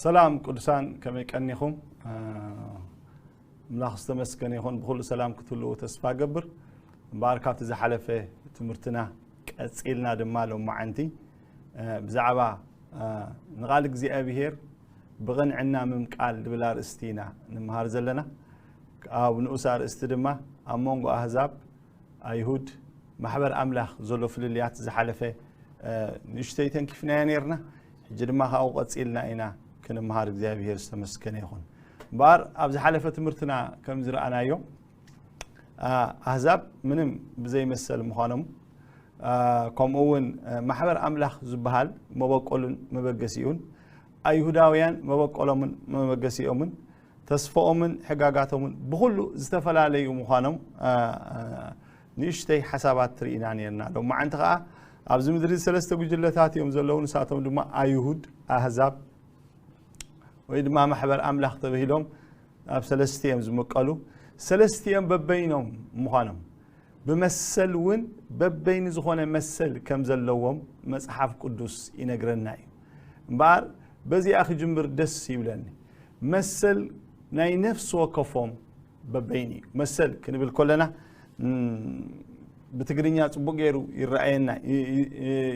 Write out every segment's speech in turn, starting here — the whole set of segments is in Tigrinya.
ሰላም ቅዱሳን፣ ከመይ ቀኒኹም? ኣምላኽ ዝተመስገነ ይኹን። ብኹሉ ሰላም ክትህልዉ ተስፋ ገብር። እምበኣር ካብቲ ዝሓለፈ ትምህርትና ቀጺልና ድማ ሎማዓንቲ ብዛዕባ ንቓል እግዚኣብሔር ብቕንዕና ምምቃል ዝብል ኣርእስቲ ኢና ንምሃር ዘለና። ኣብ ንኡስ ኣርእስቲ ድማ ኣብ መንጎ ኣህዛብ፣ ኣይሁድ፣ ማሕበር ኣምላኽ ዘሎ ፍልልያት ዝሓለፈ ንእሽተይ ተንኪፍናዮ ነርና። ሕጂ ድማ ካብኡ ቀጺልና ኢና ክንምሃር። እግዚኣብሔር ዝተመስገነ ይኹን። እምበኣር ኣብ ዝሓለፈ ትምህርትና ከም ዝረኣናዮ ኣህዛብ ምንም ብዘይመሰል ምዃኖም፣ ከምኡ እውን ማሕበር ኣምላኽ ዝበሃል መበቆሉን መበገሲኡን፣ ኣይሁዳውያን መበቆሎምን መበገሲኦምን፣ ተስፈኦምን ሕጋጋቶምን ብኹሉ ዝተፈላለዩ ምዃኖም ንእሽተይ ሓሳባት ትርኢና ነርና። ሎማዓንቲ ኸዓ ኣብዚ ምድሪ ሰለስተ ጉጅለታት እዮም ዘለዉ። ንሳቶም ድማ ኣይሁድ፣ ኣህዛብ ወይ ድማ ማሕበር ኣምላኽ ተባሂሎም ኣብ ሰለስተ እዮም ዝምቀሉ። ሰለስቲኦም በበይኖም ምዃኖም፣ ብመሰል እውን በበይኑ ዝኾነ መሰል ከም ዘለዎም መጽሓፍ ቅዱስ ይነግረና እዩ። እምበኣር በዚኣ ክጅምር ደስ ይብለኒ። መሰል ናይ ነፍሲ ወከፎም በበይኑ እዩ። መሰል ክንብል ከለና ብትግርኛ ጽቡቕ ገይሩ ይረኣየና፣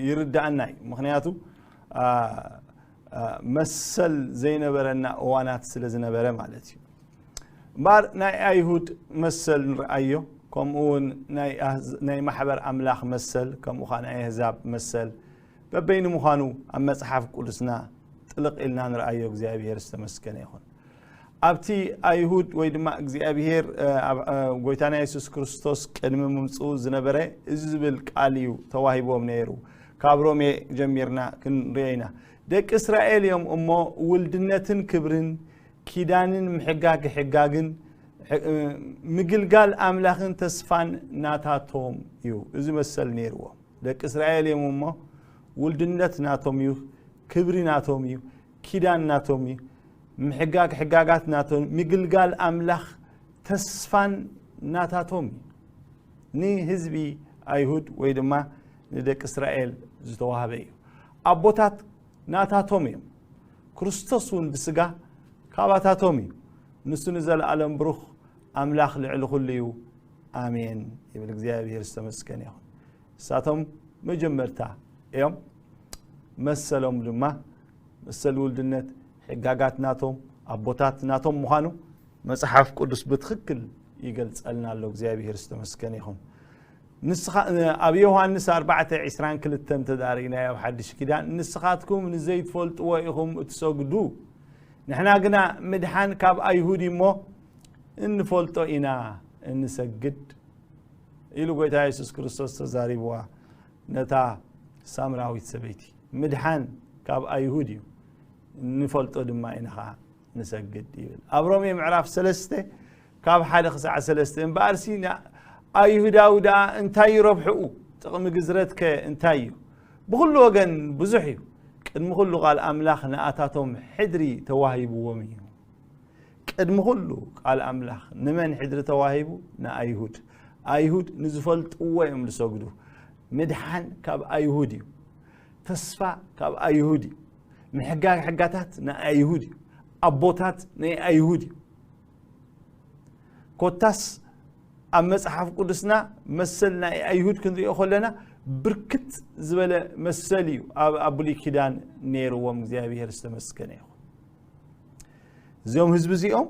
ይርዳኣና እዩ። ምኽንያቱ መሰል ዘይነበረና እዋናት ስለ ዝነበረ ማለት እዩ። እምበኣር ናይ ኣይሁድ መሰል ንርኣዮ፣ ከምኡ እውን ናይ ማሕበር ኣምላኽ መሰል፣ ከምኡ ኸዓ ናይ ኣህዛብ መሰል በበይኑ ምዃኑ ኣብ መጽሓፍ ቅዱስና ጥልቕ ኢልና ንርኣዮ። እግዚኣብሔር ዝተመስገነ ይኹን። ኣብቲ ኣይሁድ ወይ ድማ እግዚኣብሔር ጎይታና የሱስ ክርስቶስ ቅድሚ ምምፅኡ ዝነበረ እዚ ዝብል ቃል እዩ ተዋሂቦም ነይሩ። ካብ ሮሜ ጀሚርና ክንሪኦ ኢና። ደቂ እስራኤል እዮም እሞ ውልድነትን ክብርን ኪዳንን ምሕጋግ ሕጋግን ምግልጋል ኣምላኽን ተስፋን ናታቶም እዩ። እዚ መሰል ነይርዎም። ደቂ እስራኤል እዮም እሞ ውልድነት ናቶም እዩ፣ ክብሪ ናቶም እዩ፣ ኪዳን ናቶም እዩ፣ ምሕጋግ ሕጋጋት ናቶም፣ ምግልጋል ኣምላኽ ተስፋን ናታቶም እዩ። ንህዝቢ ኣይሁድ ወይ ድማ ንደቂ እስራኤል ዝተዋህበ እዩ። ኣቦታት ናታቶም እዮም። ክርስቶስ እውን ብስጋ ካባታቶም እዩ። ንሱ ንዘለኣለም ብሩኽ ኣምላኽ ልዕሊ ኩሉ እዩ። ኣሜን ይብል። እግዚኣብሔር ዝተመስገነ ይኹን። ንሳቶም መጀመርታ እዮም። መሰሎም ድማ መሰል ውልድነት ሕጋጋት ናቶም ኣቦታት ናቶም ምዃኑ መጽሓፍ ቅዱስ ብትኽክል ይገልጸልና ኣሎ። እግዚኣብሔር ዝተመስገነ ይኹን። ንስኻ ኣብ ዮሃንስ ኣርባዕተ ዕስራን ክልተን ተዳሪእናዮ ኣብ ሓድሽ ኪዳን፣ "ንስኻትኩም ንዘይትፈልጥዎ ኢኹም እትሰግዱ፣ ንሕና ግና ምድሓን ካብ ኣይሁድ እሞ እንፈልጦ ኢና እንሰግድ" ኢሉ ጎይታ የሱስ ክርስቶስ ተዛሪብዋ ነታ ሳምራዊት ሰበይቲ። ምድሓን ካብ ኣይሁድ እዩ፣ እንፈልጦ ድማ ኢና ኸዓ ንሰግድ ይብል። ኣብ ሮሜ ምዕራፍ ሰለስተ ካብ ሓደ ክሳዕ ሰለስተ፣ "እምበኣርሲ ንኣይሁዳዊ ደኣ እንታይ እዩ ረብሕኡ? ጥቕሚ ግዝረትከ እንታይ እዩ? ብኹሉ ወገን ብዙሕ እዩ። ቅድሚ ኩሉ ቃል ኣምላኽ ንኣታቶም ሕድሪ ተዋሂብዎም እዩ።" ቅድሚ ኩሉ ቃል ኣምላኽ ንመን ሕድሪ ተዋሂቡ? ንኣይሁድ። ኣይሁድ ንዝፈልጥዎ እዮም ዝሰግዱ። ምድሓን ካብ ኣይሁድ እዩ። ተስፋ ካብ ኣይሁድ እዩ። ምሕጋግ ሕጋታት ናይ ኣይሁድ እዩ። ኣቦታት ናይ ኣይሁድ እዩ። ኮታስ ኣብ መጽሓፍ ቅዱስና መሰል ናይ ኣይሁድ ክንሪኦ ከለና ብርክት ዝበለ መሰል እዩ ኣብ፣ ኣብ ብሉይ ኪዳን ነይርዎም። እግዚኣብሔር ዝተመስገነ ይኹን። እዚኦም ህዝቢ እዚኦም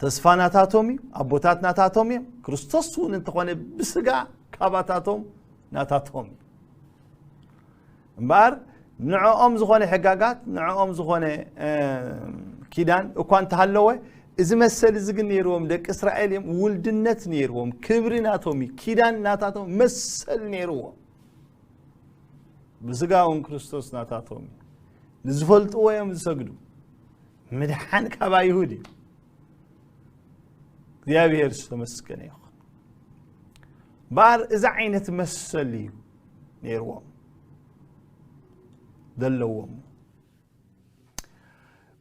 ተስፋ ናታቶም እዩ፣ ኣቦታት ናታቶም እዮም። ክርስቶስ እውን እንተኾነ ብስጋ ካባታቶም ናታቶም እዩ። እምበኣር ንዕኦም ዝኾነ ሕጋጋት፣ ንዕኦም ዝኾነ፣ እ፣ ኪዳን እኳ እንተሃለወ፣ እዚ መሰል እዚ ግን ነይርዎም። ደቂ እስራኤል እዮም፣ ውልድነት ነይርዎም፣ ክብሪ ናቶም እዩ፣ ኪዳን ናታቶም፣ መሰል ነይርዎም። ብስጋ እውን ክርስቶስ ናታቶም እዩ። ንዝፈልጥዎ እዮም ዝሰግዱ። ምድሓን ካብ ኣይሁድ እዩ። እግዚኣብሔር ዝተመስገነ ይኹን። እምበኣር እዚ ዓይነት መሰል እዩ ነይርዎም፣ ዘለዎም።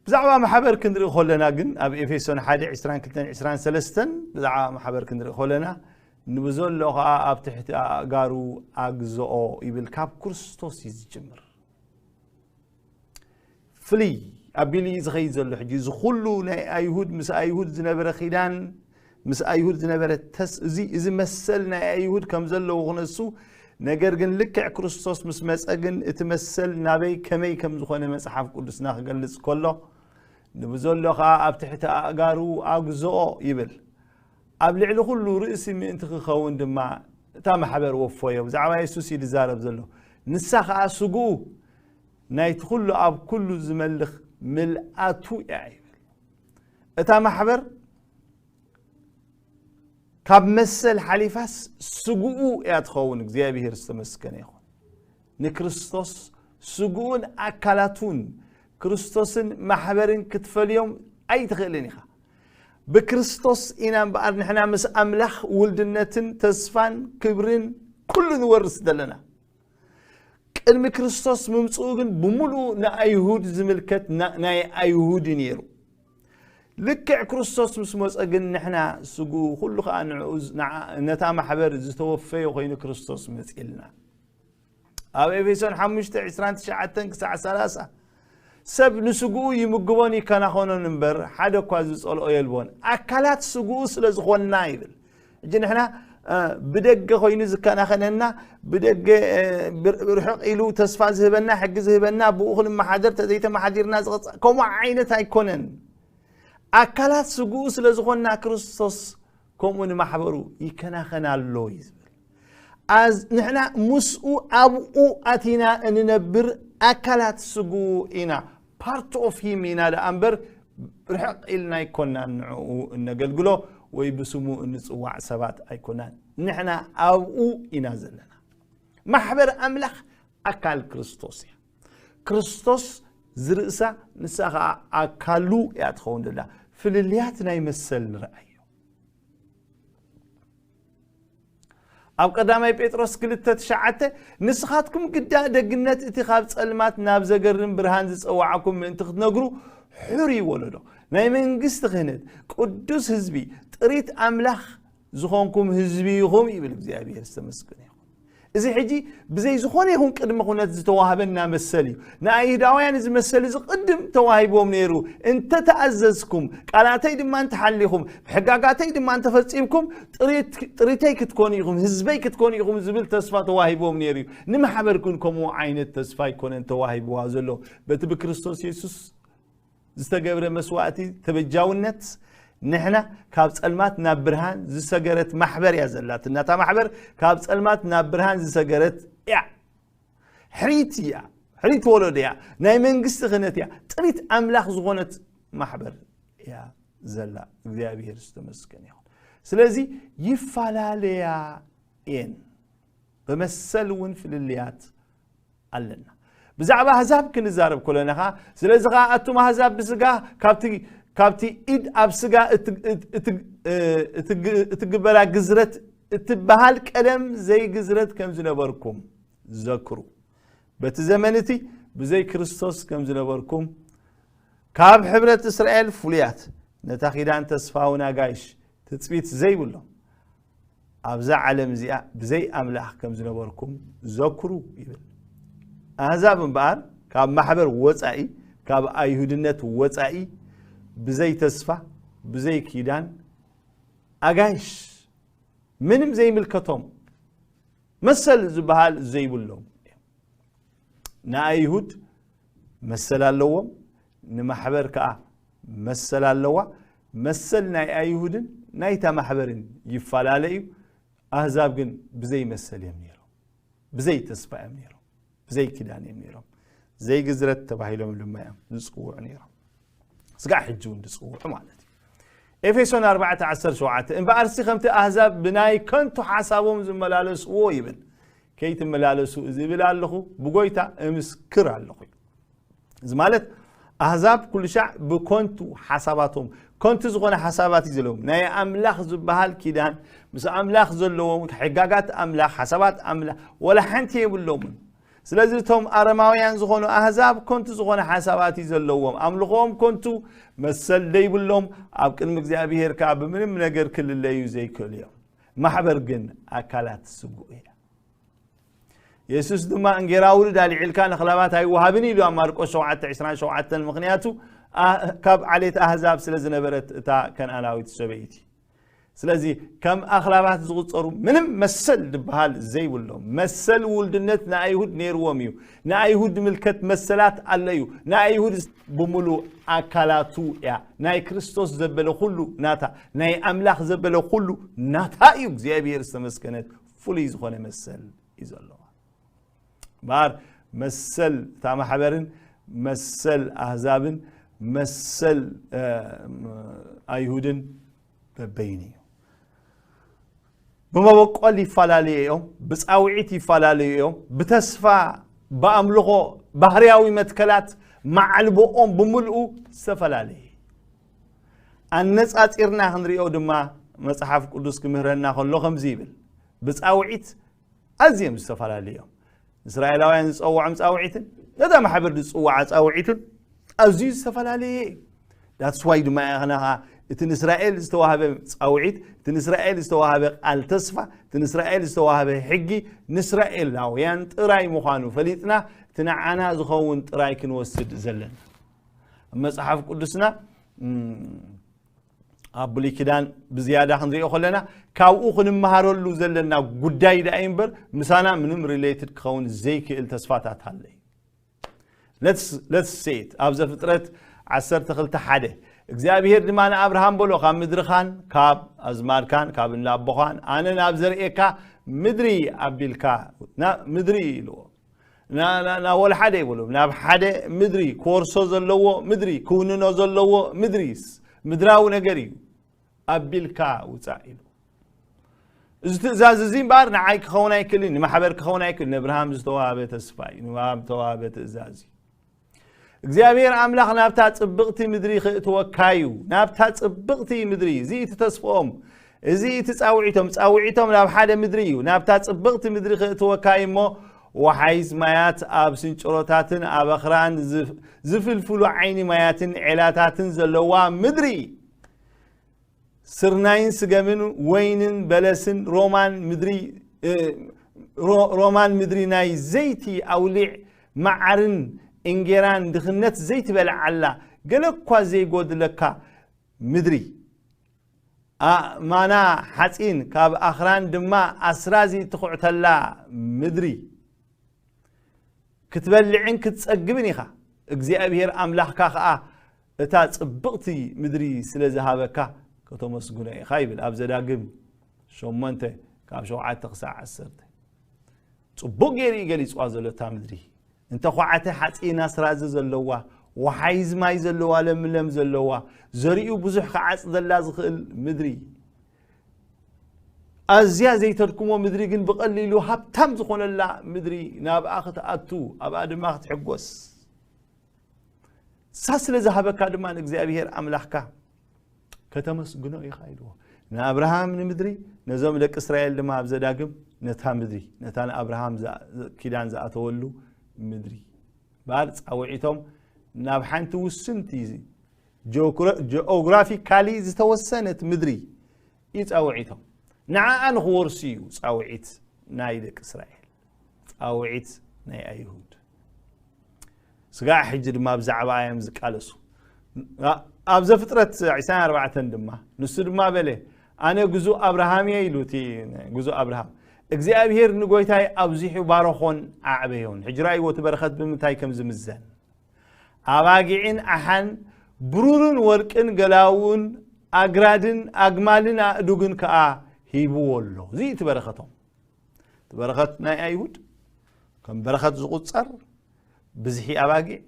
ብዛዕባ ማሕበር ክንርኢ ከለና ግን ኣብ ኤፌሶን ሓደ ዕስራን ክልተን ዕስራን ሰለስተን ብዛዕባ ማሕበር ክንርኢ ከለና፣ "ንብዘሎ ኸዓ ኣብ ትሕቲ ኣእጋሩ ኣግዝኦ" ይብል። ካብ ክርስቶስ እዩ ዝጅምር። ፍልይ ኣቢሉ እዩ ዝኸይድ ዘሎ። ሕጂ እዚ ኩሉ ናይ ኣይሁድ፣ ምስ ኣይሁድ ዝነበረ ኪዳን፣ ምስ ኣይሁድ ዝነበረ ተስ-፣ እዚ፣ እዚ መሰል ናይ ኣይሁድ ከም ዘለዎ ክነሱ፣ ነገር ግን ልክዕ ክርስቶስ ምስ መጸ ግን እቲ መሰል ናበይ ከመይ ከም ዝኾነ መጽሓፍ ቅዱስና ክገልጽ ከሎ፣ ንብዘሎ ኸኣ ኣብ ትሕቲ ኣእጋሩ ኣግዝኦ ይብል። ኣብ ልዕሊ ኩሉ ርእሲ ምእንቲ ክኸውን ድማ እታ ማሕበር ወፈዮ። ብዛዕባ የሱስ እዩ ዝዛረብ ዘሎ። ንሳ ኸኣ ስግኡ ናይቲ ኩሉ ኣብ ኩሉ ዝመልኽ ምልኣቱ እያ ይብል። እታ ማሕበር ካብ መሰል ሓሊፋስ ስግኡ እያ ትኸውን። እግዚኣብሔር ዝተመስገነ ይኹን። ንክርስቶስ ስግኡን ኣካላቱን ክርስቶስን ማሕበርን ክትፈልዮም ኣይትኽእልን ኢኻ። ብክርስቶስ ኢና እምበኣር ንሕና ምስ ኣምላኽ ውልድነትን ተስፋን ክብርን ኩሉ ንወርስ ዘለና። ቅድሚ ክርስቶስ ምምጽኡ ግን ብምሉኡ ንኣይሁድ ዝምልከት ና-፣ ናይ ኣይሁድ እዩ ነይሩ። ልክዕ ክርስቶስ ምስ መጸ ግን ንሕና ስግኡ ኩሉ ኸኣ ንዕኡ ዝ-፣ ንዓ-፣ ነታ ማሕበር ዝተወፈየ ኮይኑ ክርስቶስ መጺእልና። ኣብ ኤፌሶን ሓሙሽተ ዕስራን ትሽዓተን ክሳዕ ሰላሳ፣ "ሰብ ንስግኡ ይምግቦን ይከናኸኖን እምበር፣ ሓደ እኳ ዝጸልኦ የልቦን። ኣካላት ስግኡ ስለ ዝኾንና" ይብል። ሕጂ ንሕና፣ እ፣ ብደገ ኮይኑ ዝከናኸነና፣ ብደገ፣ እ፣ ብር-፣ ርሑቕ ኢሉ ተስፋ ዝህበና፣ ሕጊ ዝህበና፣ ብኡ ክንመሓደር፣ ተዘይተመሓዲርና ዝቕጽ-፣ ከምኡ ዓይነት ኣይኮነን። ኣካላት ስግኡ ስለ ዝኾንና ክርስቶስ ከምኡ ንማሕበሩ ይከናኸን ኣሎ እዩ ዝብል። ኣዝ-፣ ንሕና ምስኡ ኣብኡ ኣቲና እንነብር ኣካላት ስግኡ ኢና። Part of him ኢና ደኣ እምበር ርሕቕ ኢልና ኣይኮናን ንዕኡ እነገልግሎ ወይ ብስሙ እንጽዋዕ ሰባት ኣይኮናን። ንሕና ኣብኡ ኢና ዘለና። ማሕበር ኣምላኽ ኣካል ክርስቶስ እያ። ክርስቶስ ዝርእሳ፣ ንሳ ኸኣ ኣካሉ እያ ትኸውን ዘላ። ፍልልያት ናይ መሰል ንርኣዮ። ኣብ ቀዳማይ ጴጥሮስ ክልተ ትሽዓተ፣ "ንስኻትኩም ግዳ ደግነት እቲ ካብ ጸልማት ናብ ዘገርም ብርሃን ዝጸዋዓኩም ምእንቲ ክትነግሩ፣ ሕሩይ ወለዶ፣ ናይ መንግስቲ ክህነት፣ ቅዱስ ህዝቢ፣ ጥሪት ኣምላኽ ዝኾንኩም ህዝቢ ኢኹም" ይብል። እግዚኣብሔር ዝተመስገነ ይኹን። እዚ ሕጂ ብዘይ ዝኾነ ይኹን ቅድመ ኩነት ዝተዋህበና መሰል እዩ። ንኣይሁዳውያን እዚ መሰል እዚ ቅድም ተዋሂቦም ነይሩ። "እንተተኣዘዝኩም፣ ቃላተይ ድማ እንተሓሊኹም፣ ሕጋጋተይ ድማ እንተፈጺምኩም፣ ጥሪት-፣ ጥሪተይ ክትኮኑ ኢኹም፣ ህዝበይ ክትኮኑ ኢኹም" ዝብል ተስፋ ተዋሂቦም ነይሩ እዩ። ንማሕበር ግን ከምኡ ዓይነት ተስፋ ኣይኮነን ተዋሂብዋ ዘሎ። በቲ ብክርስቶስ የሱስ ዝተገብረ መስዋእቲ ተበጃውነት ንሕና ካብ ጸልማት ናብ ብርሃን ዝሰገረት ማሕበር እያ ዘላትና። እታ ማሕበር ካብ ጸልማት ናብ ብርሃን ዝሰገረት እያ። ሕሪት እያ። ሕሪት ወለዶ እያ። ናይ መንግስቲ ክህነት እያ። ጥሪት ኣምላኽ ዝኾነት ማሕበር እያ ዘላ። እግዚኣብሔር ዝተመስገነ ይኹን። ስለዚ ይፈላለያ እየን። ብመሰል እውን ፍልልያት ኣለና። ብዛዕባ ኣህዛብ ክንዛረብ ከለና ኸኣ፣ "ስለዚ ኸኣ ኣቱም ኣህዛብ ብስጋ ካብቲ፣ ካብቲ ኢድ ኣብ ስጋ እት-፣ እት-፣ እት-፣ እ፣ እትግ-፣ እትግበራ ግዝረት እትበሃል ቀደም ዘይግዝረት ከም ዝነበርኩም ዘክሩ። በቲ ዘመን እቲ ብዘይ ክርስቶስ ከም ዝነበርኩም፣ ካብ ሕብረት እስራኤል ፍሉያት፣ ነታ ኪዳን ተስፋ እውን ኣጋይሽ፣ ትጽቢት ዘይብሎም፣ ኣብዛ ዓለም እዚኣ ብዘይ ኣምላኽ ከም ዝነበርኩም ዘክሩ" ይብል። ኣህዛብ እምበኣር ካብ ማሕበር ወጻኢ፣ ካብ ኣይሁድነት ወጻኢ፣ ብዘይ ተስፋ፣ ብዘይ ኪዳን፣ ኣጋይሽ፣ ምንም ዘይምልከቶም፣ መሰል ዝበሃል ዘይብሎም። ንኣይሁድ መሰል ኣለዎም፣ ንማሕበር ከኣ መሰል ኣለዋ። መሰል ናይ ኣይሁድን ናይታ ማሕበርን ይፈላለ እዩ። ኣህዛብ ግን ብዘይ መሰል እዮም ነይሮም፣ ብዘይ ተስፋ እዮም ነይሮም፣ ብዘይ ኪዳን እዮም ነይሮም። ዘይግዝረት ተባሂሎም ድማ እዮም ዝጽውዑ ነይሮም። ስጋዕ ሕጂ እውን ዝጽውዑ ማለት እዩ። ኤፌሶን ኣርባዕተ ዓሰርተ ሸውዓተ፣ "እምበኣርሲ ከምቲ ኣህዛብ ብናይ ከንቱ ሓሳቦም ዝመላለስዎ" ይብል። "ከይትመላለሱ ዝብል ኣለኹ፣ ብጎይታ እምስክር ኣለኹ" እዩ። እዚ ማለት ኣህዛብ ኩሉ ሻዕ ብኮንቱ ሓሳባቶም፣ ኮንቱ ዝኾነ ሓሳባት እዩ ዘለዎም። ናይ ኣምላኽ ዝበሃል ኪዳን፣ ምስ ኣምላኽ ዘለዎም ሕጋጋት ኣምላኽ፣ ሓሳባት ኣምላኽ ወላ ሓንቲ የብሎምን። ስለዚ እቶም ኣረማውያን ዝኾኑ ኣህዛብ ኮንቱ ዝኾነ ሓሳባት እዩ ዘለዎም። ኣምልኾም ኮንቱ፣ መሰል ደይብሎም፣ ኣብ ቅድሚ እግዚኣብሔር ከኣ ብምንም ነገር ክልለዩ ዘይክእሉ እዮም። ማሕበር ግን ኣካላት ስጉእ እያ። የሱስ ድማ እንጌራ ውሉድ ኣልዒልካ ንኽላባት ኣይወሃብን ኢሉ ኣብ ማርቆስ ሸውዓተ ዕስራን ሸውዓተን። ምኽንያቱ ኣ- ካብ ዓሌት ኣህዛብ ስለ ዝነበረት እታ ከነኣናዊት ሰበይቲ። ስለዚ ከም ኣኽላባት ዝቑጸሩ ምንም መሰል ዝበሃል ዘይብሎም፣ መሰል ውልድነት ንኣይሁድ ነይርዎም እዩ። ንኣይሁድ ዝምልከት መሰላት ኣሎ እዩ። ንኣይሁድ ብምሉእ ኣካላቱ እያ። ናይ ክርስቶስ ዘበለ ኩሉ ናታ፣ ናይ ኣምላኽ ዘበለ ኩሉ ናታ እዩ። እግዚኣብሔር ዝተመስገነት ፍሉይ ዝኾነ መሰል እዩ ዘለዋ። እምበኣር መሰል እታ ማሕበርን መሰል ኣህዛብን መሰል ኣይሁድን በበይኑ እዩ። ብመበቆል ይፈላለዩ እዮም፣ ብፃውዒት ይፈላለዩ እዮም፣ ብተስፋ፣ ብኣምልኾ፣ ባህርያዊ መትከላት ማዕልቦኦም ብምልኡ ዝተፈላለየ። ኣነፃፂርና ክንሪኦ ድማ መፅሓፍ ቅዱስ ክምህረና ከሎ ከምዚ ይብል፣ ብፃውዒት ኣዝዮም ዝተፈላለዩ እዮም። እስራኤላውያን ዝፀውዖም ፃውዒትን ነታ ማሕበር ዝፅውዓ ፃውዒትን ኣዝዩ ዝተፈላለየ እዩ። ዳትስ ዋይ ድማ ኢኸና ከዓ እቲ ንእስራኤል ዝተዋህበ ፃውዒት፣ እቲ ንእስራኤል ዝተዋህበ ቃል ተስፋ፣ እቲ ንእስራኤል ዝተዋህበ ሕጊ ንእስራኤላውያን ጥራይ ምዃኑ ፈሊጥና እቲ ንዓና ዝኸውን ጥራይ ክንወስድ ዘለና። ኣብ መፅሓፍ ቅዱስና ኣብ ብሉይ ኪዳን ብዝያዳ ክንሪኦ ከለና ካብኡ ክንመሃረሉ ዘለና ጉዳይ ደኣ እዩ እምበር ምሳና ምንም ሪሌትድ ክኸውን ዘይክእል ተስፋታት ኣሎ እዩ። Let's see it። ኣብ ዘፍጥረት ዓሰርተ ክልተ ሓደ እግዚኣብሔር ድማ ንኣብርሃም በሎ፣ ካብ ምድርኻን ካብ ኣዝማድካን ካብ እንዳ ኣቦኻን ኣነ ናብ ዘርእየካ ምድሪ ኣቢልካ ምድሪ ኢልዎ ናብ ወልሓደ ይብሉ ናብ ሓደ ምድሪ ክወርሶ ዘለዎ ምድሪ ክውንኖ ዘለዎ ምድሪ ምድራዊ ነገር እዩ ኣቢልካ ውፃእ ኢሉ። እዚ ትእዛዝ እዚ እምበኣር ንዓይ ክኸውን ኣይክእልን፣ ንማሕበር ክኸውን ኣይክእልን። ንኣብርሃም ዝተዋሃበ ተስፋ እዩ፣ ንኣብርሃም ዝተዋሃበ ትእዛዝ እዩ። እግዚኣብሔር ኣምላኽ ናብታ ጽብቕቲ ምድሪ ክእትወካ እዩ። ናብታ ጽብቕቲ ምድሪ፣ እዚ እቲ ተስፍኦም፣ እዚ እቲ ጻውዒቶም፣ ጻውዒቶም ናብ ሓደ ምድሪ እዩ። ናብታ ጽብቕቲ ምድሪ ክእትወካ እዩ እሞ፣ ወሓይዝ ማያት ኣብ ስንጭሮታትን ኣብ ኣኽራን ዝፍ- ዝፍልፍሉ ዓይኒ ማያትን ዔላታትን ዘለዋ ምድሪ፣ ስርናይን ስገምን ወይንን በለስን ሮማን ምድሪ እ፣ ሮ- ሮማን ምድሪ ናይ ዘይቲ ኣውሊዕ መዓርን እንጌራን ድኽነት ዘይትበልዓላ ገለ እኳ ዘይጎድለካ ምድሪ ኣእማና ሓፂን ካብ ኣኽራን ድማ ኣስራዚ ትኹዕተላ ምድሪ ክትበልዕን ክትጸግብን ኢኻ። እግዚኣብሔር ኣምላኽካ ኸኣ እታ ጽብቕቲ ምድሪ ስለ ዝሃበካ ከተመስግኖ ኢኻ ይብል ኣብ ዘዳግም ሸሞንተ ካብ ሸውዓተ ክሳዕ ዓሰርተ። ጽቡቕ ገይሩ እዩ ገሊጽዋ ዘሎ እታ ምድሪ። እንተ ኳዓተ ሓጺን ኣስራዚ ዘለዋ፣ ወሓይዝ ማይ ዘለዋ፣ ለምለም ዘለዋ፣ ዘሪኡ ብዙሕ ክዓጽደላ ዝኽእል ምድሪ። ኣዝያ ዘይተድክሞ ምድሪ ግን ብቐሊሉ ሃብታም ዝኾነላ ምድሪ ናብኣ ክትኣቱ ኣብኣ ድማ ክትሕጎስ ሳ ስለ ዝሃበካ ድማ ንእግዚኣብሔር ኣምላኽካ ከተመስግኖ ኢኻ ኢልዎ ንኣብርሃም ንምድሪ ነዞም ደቂ እስራኤል ድማ ኣብ ዘዳግም ነታ ምድሪ ነታ ንኣብርሃም ኪዳን ዝኣተወሉ ምድሪ ባር ፃውዒቶም ናብ ሓንቲ ውስንቲ ጂኦግራፊካሊ ዝተወሰነት ምድሪ እዩ ፃውዒቶም ንዓኣ ንክወርሱ እዩ ፃውዒት ናይ ደቂ እስራኤል ፃውዒት ናይ ኣይሁድ ስጋዕ ሕጂ ድማ ብዛዕባ እዮም ዝቃለሱ ኣብ ዘፍጥረት ዕስራን ኣርባዕተን ድማ ንሱ ድማ በለ ኣነ ግዙእ ኣብርሃም እየ ኢሉ እቲ ግዙእ ኣብርሃም እግዚኣብሔር ንጎይታይ ኣብዚሑ ባረኾን ኣዕበዮን ሕጂ ራእይዎ እቲ በረኸት ብምንታይ ከም ዝምዘን ኣባጊዕን ኣሓን ብሩርን ወርቅን ገላውን ኣግራድን ኣግማልን ኣእዱግን ከኣ ሂብዎ ኣሎ እዚ እቲ በረኸቶም እቲ በረኸት ናይ ኣይሁድ ከም በረኸት ዝቑጸር ብዝሒ ኣባጊዕ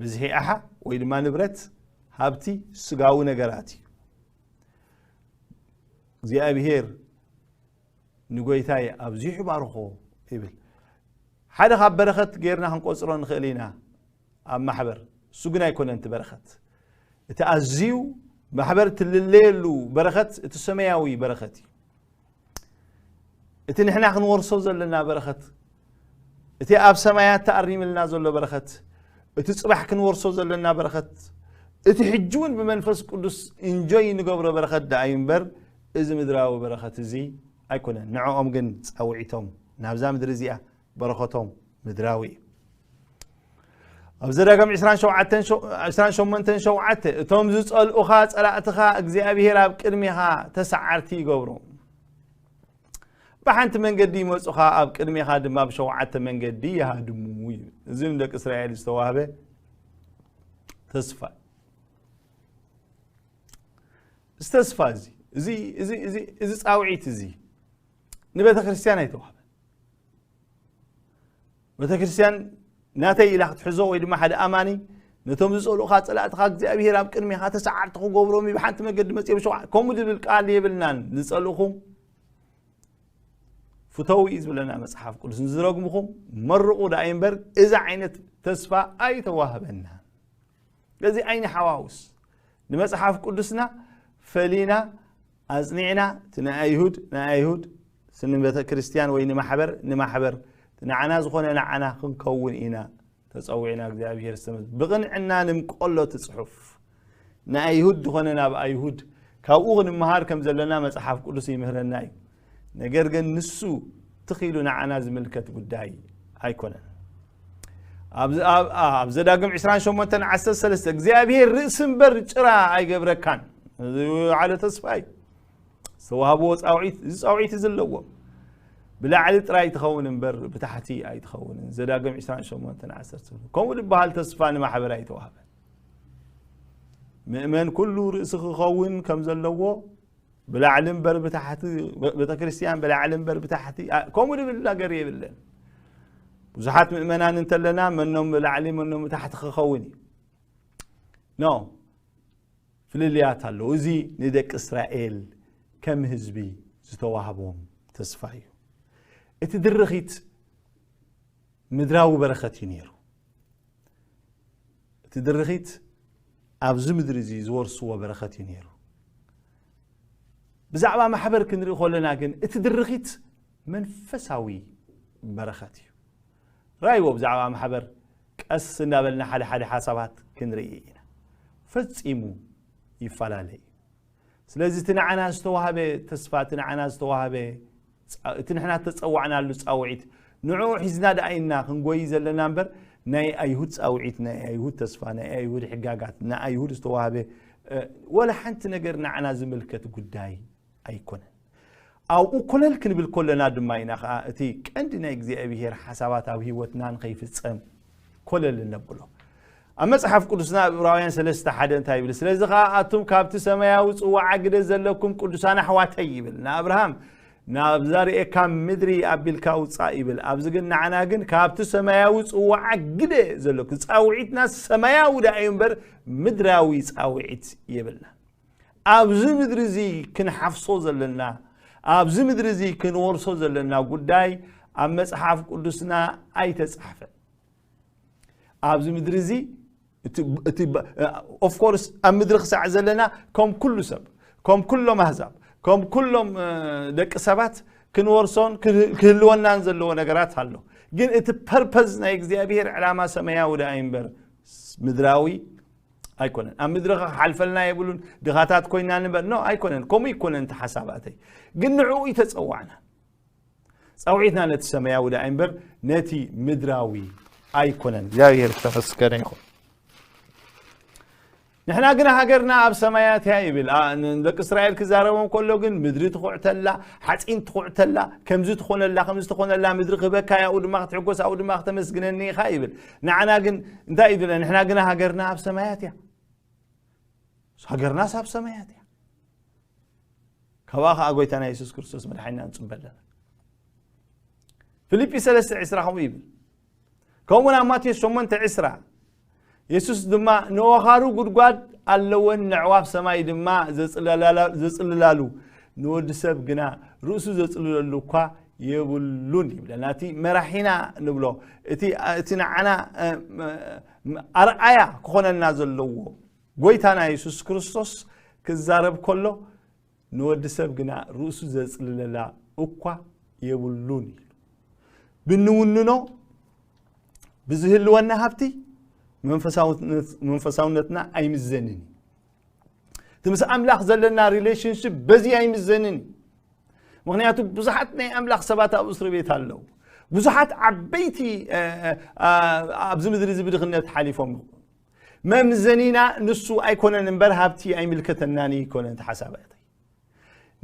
ብዝሒ ኣሓ ወይ ድማ ንብረት ሃብቲ ስጋዊ ነገራት እዩ እግዚኣብሔር ንጎይታይ ኣብዚሑ ባርኾ ይብል ሓደ ካብ በረኸት ጌርና ክንቆፅሮ ንኽእል ኢና ኣብ ማሕበር እሱ ግን ኣይኮነን እቲ በረኸት እቲ ኣዝዩ ማሕበር ትልለየሉ በረኸት እቲ ሰማያዊ በረኸት እዩ እቲ ንሕና ክንወርሶ ዘለና በረኸት እቲ ኣብ ሰማያት ተኣሪምልና ዘሎ በረኸት እቲ ፅባሕ ክንወርሶ ዘለና በረኸት እቲ ሕጂ እውን ብመንፈስ ቅዱስ እንጆይ ንገብሮ በረኸት ደኣ እዩ እምበር እዚ ምድራዊ በረኸት እዚ ኣይኮነን ንዕኦም ግን ፃውዒቶም ናብዛ ምድሪ እዚኣ በረኸቶም ምድራዊ እዩ። ኣብ ዘዳግም ዕስራን ሸውዓተን ሸው-፣ ዕስራን ሸሞንተን ሸውዓተ፣ "እቶም ዝጸልኡኻ ጸላእትኻ እግዚኣብሔር ኣብ ቅድሜኻ ተሰዓርቲ ይገብሮም። ብሓንቲ መንገዲ ይመጹኻ፣ ኣብ ቅድሜኻ ድማ ብሸውዓተ መንገዲ ይሃድሙ" ይብል። እዚ ንደቂ እስራኤል ዝተዋህበ ተስፋ። እዚ ተስፋ እዚ፣ እዚ፣ እዚ፣ እዚ፣ እዚ ጻውዒት እዚ ንቤተ ክርስቲያን ኣይተዋህበን። ቤተ ክርስቲያን ናተይ ኢላ ክትሕዞ ወይ ድማ ሓደ ኣማኒ ነቶም ዝጸልኡኻ ጸላእትኻ እግዚኣብሔር ኣብ ቅድሜኻ ተሰዓርቲ ክገብሮም እዩ፣ ብሓንቲ መገዲ መጺኦም ሸውዓ-፣ ከምኡ ዝብል ቃል የብልናን። ዝጸልእኹም ፍተው እዩ ዝብለና መጽሓፍ ቅዱስ። ንዝረግምኹም መርቑ ደኣ እምበር እዚ ዓይነት ተስፋ ኣይተዋህበናን። እዚ ኣይንሓዋውስ። ንመጽሓፍ ቅዱስና ፈሊና ኣጽኒዕና፣ እቲ ንኣይሁድ ንኣይሁድ፣ እቲ ንቤተ ክርስቲያን ወይ ንማሕበር ንማሕበር፣ እቲ ንዓና ዝኾነ ንዓና ክንከውን ኢና ተጸዊዕና። እግዚኣብሔር ዝተመ-፣ ብቕንዕና ንምቀሎ እቲ ጽሑፍ። ንኣይሁድ ዝኾነ ናብ ኣይሁድ፣ ካብኡ ክንመሃር ከም ዘለና መጽሓፍ ቅዱስ ይምህረና እዩ። ነገር ግን ንሱ ትኽ ኢሉ ንዓና ዝምልከት ጉዳይ ኣይኮነን። ኣብ፣ ኣብ፣ ኣብ ዘዳግም ዕስራን ሸሞንተን ዓሰርተ ሰለስተ፣ "እግዚኣብሔር ርእሲ እምበር ጭራ ኣይገብረካን" ዝዓለ ተስፋ እዩ። ዝተዋህብዎ ጻውዒት፣ እዚ ጻውዒት እዚ ኣለዎም። "ብላዕሊ ጥራይ ትኸውን እምበር ብታሕቲ ኣይትኸውንን" ዘዳግም ዕስራን ሸሞንተን ዓሰርተ ሰለስተ። ከምኡ ዝበሃል ተስፋ ንማሕበር ኣይተዋህበን። ምእመን ኩሉ ርእሲ ክኸውን ከም ዘለዎ፣ ብላዕሊ እምበር ብታሕቲ፣ ቤተ ክርስቲያን ብላዕሊ እምበር ብታሕቲ፣ ኣ-፣ ከምኡ ዝብል ነገር የብለን። ብዙሓት ምእመናን እንተለና መኖም ብላዕሊ መኖም ብታሕቲ ክኸውን እዩ። ኖ፣ ፍልልያት ኣለዉ። እዚ ንደቂ እስራኤል ከም ህዝቢ ዝተዋህቦም ተስፋ እዩ። እቲ ድርኺት ምድራዊ በረኸት እዩ ነይሩ። እቲ ድርኺት ኣብዚ ምድሪ እዚ ዝወርስዎ በረኸት እዩ ነይሩ። ብዛዕባ ማሕበር ክንርኢ ከለና ግን እቲ ድርኺት መንፈሳዊ በረኸት እዩ። ራይዎ ብዛዕባ ማሕበር ቀስ እናበልና ሓደ ሓደ ሓሳባት ክንርኢ ኢና። ፈጺሙ ይፈላለ እዩ። ስለዚ እቲ ንዓና ዝተዋህበ ተስፋ፣ እቲ ንዓና ዝተዋህበ ጻ-፣ እቲ ንሕና እተጸዋዕናሉ ጻውዒት፣ ንዕኡ ሒዝና ደኣ ኢና ክንጎይ ዘለና እምበር፣ ናይ ኣይሁድ ጻውዒት፣ ናይ ኣይሁድ ተስፋ፣ ናይ ኣይሁድ ሕጋጋት፣ ንኣይሁድ ዝተዋህበ፣ እ፣ ወላ ሓንቲ ነገር ንዓና ዝምልከት ጉዳይ ኣይኮነን። ኣብኡ ኮለል ክንብል ከለና ድማ ኢና ኸኣ እቲ ቀንዲ ናይ እግዚኣብሄር ሓሳባት ኣብ ህይወትና ንኸይፍጸም ኮለል እነብሎ። ኣብ መጽሓፍ ቅዱስና ኣብ ዕብራውያን ሰለስተ ሓደ እንታይ ይብል? "ስለዚ ኸኣ ኣቱም ካብቲ ሰማያዊ ጽዋዓ ግደ ዘለኩም ቅዱሳን ኣሕዋተይ" ይብል ንኣብርሃም፣ "ናብዛ ርእየካ ምድሪ ኣቢልካ ውጻእ" ይብል። ኣብዚ ግን ንዓና ግን ካብቲ ሰማያዊ ጽዋዓ ግደ ዘለኩም፣ ጻውዒትና ሰማያዊ ደኣ እዩ እምበር ምድራዊ ጻውዒት የብልና። ኣብዚ ምድሪ እዚ ክንሓፍሶ ዘለና፣ ኣብዚ ምድሪ እዚ ክንወርሶ ዘለና ጉዳይ ኣብ መጽሓፍ ቅዱስና ኣይተጻሕፈን። ኣብዚ ምድሪ እዚ እቲ፣ እቲ በ-፣ ኦፍ ኮርስ ኣብ ምድሪ ክሳዕ ዘለና ከም ኩሉ ሰብ፣ ከም ኩሎም ኣህዛብ፣ ከም ኩሎም፣ እ፣ ደቂ ሰባት ክንወርሶን ክህ-፣ ክህልወናን ዘለዎ ነገራት ኣሎ። ግን እቲ ፐርፐዝ ናይ እግዚኣብሄር ዕላማ ሰማያዊ ደኣ እዩ እምበር ምድራዊ ኣይኮነን። ኣብ ምድሪ ክሓልፈልና የብሉን፣ ድኻታት ኮይና ንበር፣ ኖ፣ ኣይኮነን። ከምኡ ኣይኮነን እቲ ሓሳባተይ። ግን ንዕኡ እዩ ተጸዋዕና። ጻውዒትና ነቲ ሰማያዊ ደኣ እምበር ነቲ ምድራዊ ኣይኮነን። እግዚኣብሄር ዝተመስገነ ይኹን። ንሕና ግና ሃገርና ኣብ ሰማያት እያ ይብል። ኣ-፣ ንደቂ እስራኤል ክዛረቦም ከሎ ግን ምድሪ ትኹዕተላ፣ ሓጺን ትኹዕተላ፣ ከምዚ ትኾነላ፣ ከምዚ ትኾነላ፣ ምድሪ ክህበካ እያ፣ ኣብኡ ድማ ክትሕጎስ፣ ኣብኡ ድማ ክተመስግነኒ ኢኻ ይብል። ንዓና ግን እንታይ እዩ ዝብለና? ንሕና ግና ሃገርና ኣብ ሰማያት እያ። ሃገርናስ ኣብ ሰማያት እያ። ካብኣ ኸኣ ጎይታና የሱስ ክርስቶስ መድሓኒና ንጽበ ኣለና። ፊልጲ ሰለስተ ዕስራ ከምኡ ይብል። ከምኡውን ኣብ ማቴዎስ ሸሞንተ ዕስራ፣ የሱስ ድማ "ንወኻሩ ጉድጓድ ኣለወን፣ ነዕዋፍ ሰማይ ድማ ዘጽለላላ-፣ ዘጽልላሉ፣ ንወዲ ሰብ ግና ርእሱ ዘጽልለሉ እኳ የብሉን" ይብለና። እቲ መራሒና ንብሎ፣ እቲ፣ እቲ ንዓና፣ እ፣ እ፣ ኣርኣያ ክኾነና ዘለዎ ጎይታና የሱስ ክርስቶስ ክዛረብ ከሎ፣ "ንወዲ ሰብ ግና ርእሱ ዘጽልለላ እኳ የብሉን" ኢሉ። ብንውንኖ ብዝህልወና ሃብቲ መንፈሳውነት-፣ መንፈሳውነትና ኣይምዘንን እዩ። እቲ ምስ ኣምላኽ ዘለና ሪሌሽንሽፕ በዚ ኣይምዘንን እዩ። ምኽንያቱ ብዙሓት ናይ ኣምላኽ ሰባት ኣብ እስሪ ቤት ኣለዉ። ብዙሓት ዓበይቲ ኣብዚ ምድሪ እዚ ብድኽነት ሓሊፎም። መምዘኒና ንሱ ኣይኮነን እምበር ሃብቲ ኣይምልከተናን ኣይኮነን። ተሓሳባይ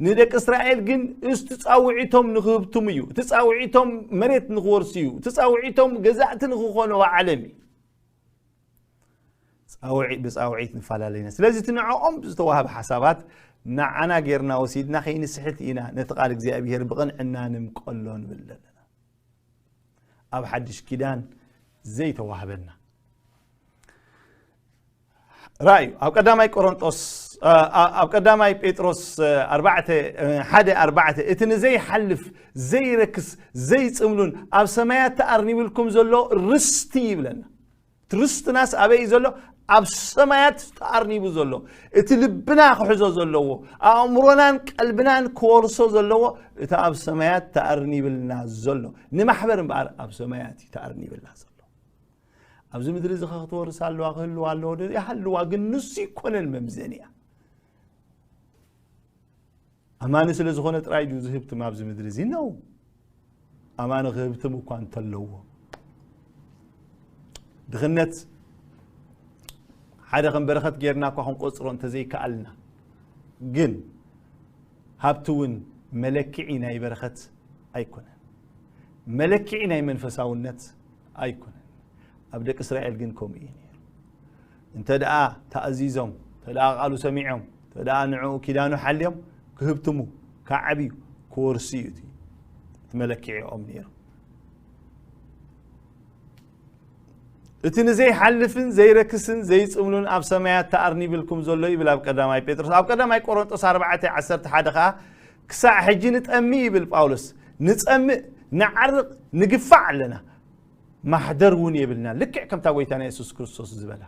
ንደቂ እስራኤል ግን እቲ ጻውዒቶም ንክህብትሙ እዩ። እቲ ጻውዒቶም መሬት ንክወርሱ እዩ። እቲ ጻውዒቶም ገዛእቲ ንክኾኑ ዓለም እዩ። ብጻውዒት ንፈላለ ኢና። ስለዚ እቲ ንዕኦም ዝተዋህበ ሓሳባት ንዓና ጌርና ወሲድና ከይንስሕት ኢና ነቲ ቃል እግዚኣብሔር ብቕንዕና ንምቀሎ ንብል ዘለና። ኣብ ሓድሽ ኪዳን ዘይተዋህበና ራእዩ ኣብ ቀዳማይ ቆሮንጦስ ኣብ ቀዳማይ ጴጥሮስ ሓደ ኣርባዕተ እቲ ንዘይሓልፍ ዘይረክስ ዘይጽምሉን ኣብ ሰማያት ተኣርኒብልኩም ዘሎ ርስቲ ይብለና። እቲ ርስትናስ ኣበይ ዘሎ? ኣብ ሰማያት ተኣርኒቡ ዘሎ፣ እቲ ልብና ክሕዞ ዘለዎ፣ ኣእምሮናን ቀልብናን ክወርሶ ዘለዎ፣ እቲ ኣብ ሰማያት ተኣርኒብልና ዘሎ፣ ንማሕበር እምበኣር ኣብ ሰማያት እዩ ተኣርኒብልና ዘሎ። ኣብዚ ምድሪ እዚ ክትወርስ ኣለዋ፣ ክህልዋ ኣለዎ ዶ? ይሃልዋ፣ ግን ንሱ ይኮነን መምዘኒ እያ። ኣማኒ ስለ ዝኾነ ጥራይ ድዩ ዝህብትም ኣብዚ ምድሪ እዚ? ነው። ኣማኒ ክህብትም እኳ እንተለዎ፣ ድኽነት ሓደ ከም በረኸት ጌርና እኳ ክንቆጽሮ እንተዘይከኣልና፣ ግን ሃብቲ እውን መለክዒ ናይ በረኸት ኣይኮነን። መለክዒ ናይ መንፈሳውነት ኣይኮነን። ኣብ ደቂ እስራኤል ግን ከምኡ እዩ ነይሩ። እንተ ደኣ ተኣዚዞም፣ እንተ ደኣ ቃሉ ሰሚዖም፣ እንተ ደኣ ንዕኡ ኪዳኑ ሓልዮም፣ ክህብትሙ፣ ክዓብዩ፣ ክወርሱ እዩ እቲ መለክዒኦም ነይሩ። እቲ ንዘይሓልፍን ዘይረክስን ዘይጽምሉን ኣብ ሰማያት ተኣርኒብልኩም ዘሎ ይብል ኣብ ቀዳማይ ጴጥሮስ። ኣብ ቀዳማይ ቆሮንጦስ ኣርባዕተ ዓሰርተ ሓደ ከኣ ክሳዕ ሕጂ ንጠሚ ይብል ጳውሎስ። ንጸምእ፣ ንዓርቕ፣ ንግፋዕ ኣለና። ማሕደር እውን የብልና። ልክዕ ከምታ ጎይታና የሱስ ክርስቶስ ዝበላ።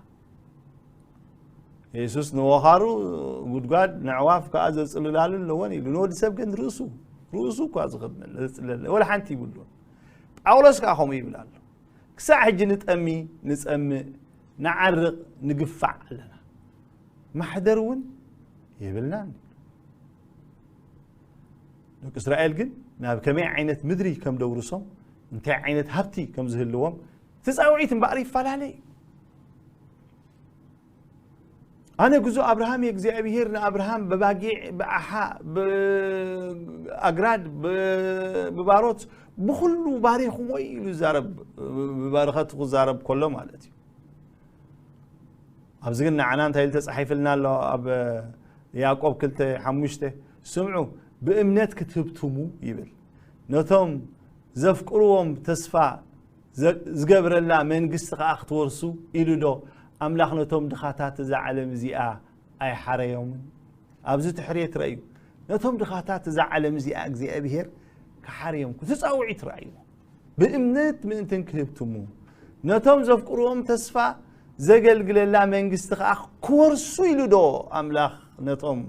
የሱስ ንወኻሩ ጉድጓድ ንዕዋፍ ከኣ ዘጽልላሉ ኣለወን ኢሉ። ንወዲ ሰብ ግን ርእሱ፣ ርእሱ እኳ ዝኽድነለ፣ ዘጽልለለ፣ ወላ ሓንቲ ይብሉን። ጳውሎስ ከኣ ከምኡ ይብል ኣሎ። ክሳዕ ሕጂ ንጠሚ፣ ንጸምእ፣ ንዓርቕ፣ ንግፋዕ ኣለና። ማሕደር እውን የብልናን። ደቂ እስራኤል ግን ናብ ከመይ ዓይነት ምድሪ ከም ደውርሶም፣ እንታይ ዓይነት ሃብቲ ከም ዝህልዎም፣ እቲ ጻውዒት እምበኣር ይፈላለ እዩ። ኣነ ግዙ ኣብርሃም የእግዚኣብሔር ንኣብርሃም ብባጊዕ፣ ብኣሓ፣ ብኣግራድ፣ ብ-፣ ብባሮት፣ ብኹሉ ባሪኽዎ ኢሉ ይዛረብ፣ ብበረኸቱ ክዛረብ ከሎ ማለት እዩ። ኣብዚ ግን ንዓና እንታይ ኢሉ ተጻሒፍልና ኣሎ? ኣብ ያዕቆብ ክልተ ሓሙሽተ፣ ስምዑ፣ ብእምነት ክትህብትሙ ይብል። ነቶም ዘፍቅርዎም ተስፋ ዘ-፣ ዝገብረላ መንግስቲ ከኣ ክትወርሱ ኢሉ ዶ ኣምላኽ ነቶም ድኻታት እዛ ዓለም እዚኣ ኣይሓረዮምን? ኣብዚ እቲ ሕርየት ረእዩ። ነቶም ድኻታት እዛ ዓለም እዚኣ እግዚኣብሄር ክሓርዮም፣ እቲ ጻውዒት ረኣይዎ። ብእምነት ምእንትን ክህብትሙ፣ ነቶም ዘፍቅርዎም ተስፋ ዘገልግለላ መንግስቲ ከኣ ክወርሱ ኢሉ ዶ ኣምላኽ ነቶም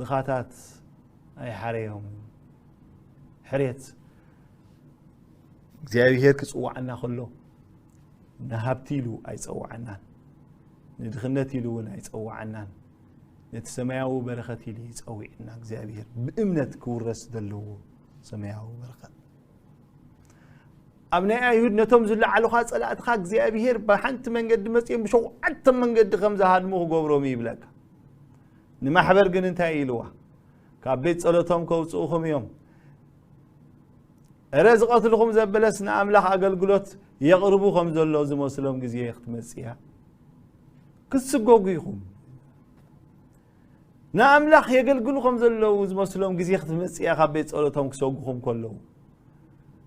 ድኻታት ኣይሓረዮምን? ሕርየት እግዚኣብሄር ክጽውዓና ከሎ ንሃብቲ ኢሉ ኣይጸውዓናን፣ ንድኽነት ኢሉ እውን ኣይጸውዓናን። ነቲ ሰማያዊ በረኸት ኢሉ ይጸውዕና እግዚኣብሄር፣ ብእምነት ክውረስ ዘለዎ ሰማያዊ በረኸት። ኣብ ናይ ኣይሁድ ነቶም ዝለዓሉኻ ጸላእትኻ እግዚኣብሄር ብሓንቲ መንገዲ መጺኦም ብሸውዓተ መንገዲ ከም ዝሃድሙ ክገብሮም እዩ ይብለካ። ንማሕበር ግን እንታይ ኢልዋ? ካብ ቤት ጸሎቶም ከውጽኡኹም እዮም። እረ ዝቐትልኹም ዘበለስ ንኣምላኽ ኣገልግሎት የቕርቡ ከም ዘሎ ዝመስሎም ግዜ ክትመጽእ እያ። ክትስጎጉ ኢኹም። ንኣምላኽ የገልግሉ ከም ዘለዉ ዝመስሎም ግዜ ክትመጽእ እያ፣ ካብ ቤት ጸሎቶም ክሰጉኹም ከለዉ።